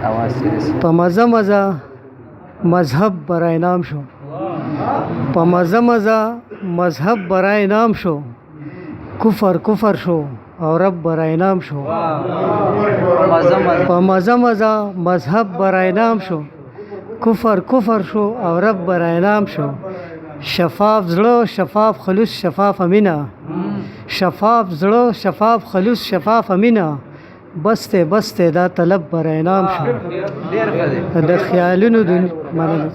اواز یې رسي. په مزه مزه مذهب برای نام شو، په مزه مزه مذهب برای نام شو، کفر کفر شو او رب برای نام شو. مزه مزه په مزه مزه مذهب برای نام شو، کفر کفر شو او رب برای نام شو. شفاف زړه، شفاف خلوص، شفاف امینه، شفاف زړه، شفاف خلوص، شفاف امینه، بس ته بس ته دا طلب برای نام شو. ډیر ښه دی. د خیالونو دنیا، مننه.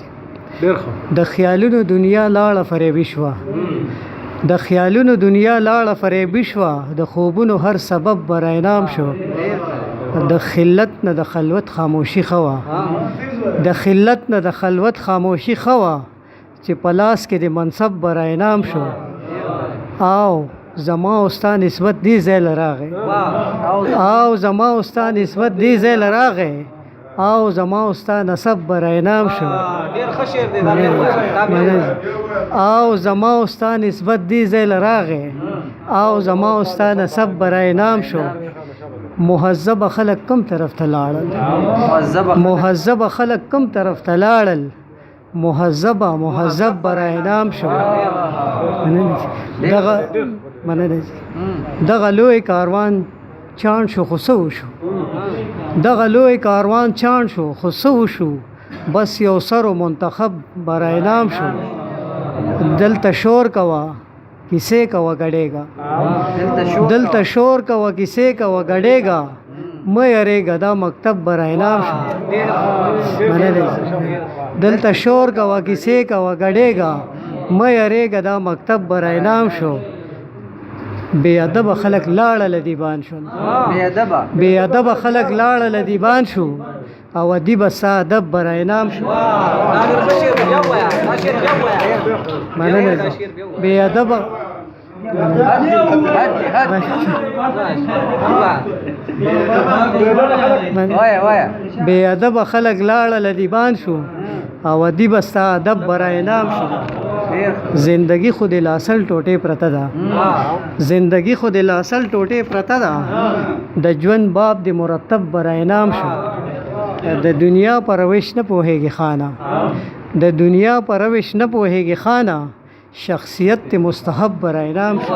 ډیر ښه. د خیالونو دنیا لاړه فریبي شوه، د خیالونو دنیا لاړه فریبي شوه، د خوبونو هر سبب برای نام شو. د خلت نه د خلوت خاموشي خوا، د خلت نه د خلوت خاموشي خوا، چې په لاس کې د منصب برای نام شو. او زما او ستا نسبت دې ځای له راغی، او زما او ستا نسبت دې ځای له راغی، او زما او ستا نسب برای نام شو. ډیر ښه شعر دی دا، ډیر مننه. او زما او ستا نسبت دې ځای له راغی، او زما او ستا نسب برای نام شو. مهذب خلک کم طرف ته لاړل؟ مهذب مهذب خلک کم طرف ته لاړل؟ مهذب مهذب برای نام شو. مننه. دغه، مننه. دغه لوی کاروان چاڼ شو خو څه وشو، دغه لوی کاروان چاڼ شو خو څه وشو، بس یو سر منتخب برای نام شو. دلته شور کوه، کیسې کوه، ګډېږه. دلته شور دلته شور کوه، کیسې کوه، ګډېږه، مه یریږه، دا مکتب برای نام شو. مننه. دلته شور کوه، کیسې کوه، ګډېږه، مه یریږه، دا مکتب برای نام شو. بې ادبه خلک لاړل ادیبان شول، بې ادبه بې ادبه خلک لاړل ادیبان شو، او ادیب ستا ادب برای نام شو. دا ډیر ښه شعر دی، بیا ووایه دا شعر، بیا ووایه. مننه. بې ادبه هات هات، وایه وایه. بې ادبه خلک لاړل ادیبان شو، او ادیب ستا ادب برای نام شو. ډیر ښه. زندگی خو د لاسل ټوټې پرته ده، زندگی خو د لاسل ټوټې پرته ده، د ژوند باب د مرتب برای نام شو. د دنیا پر روش نه پوهېږي خانه، د دنیا پر روش نه پوهېږي خانه، شخصیت ته مستحب برای نام شو.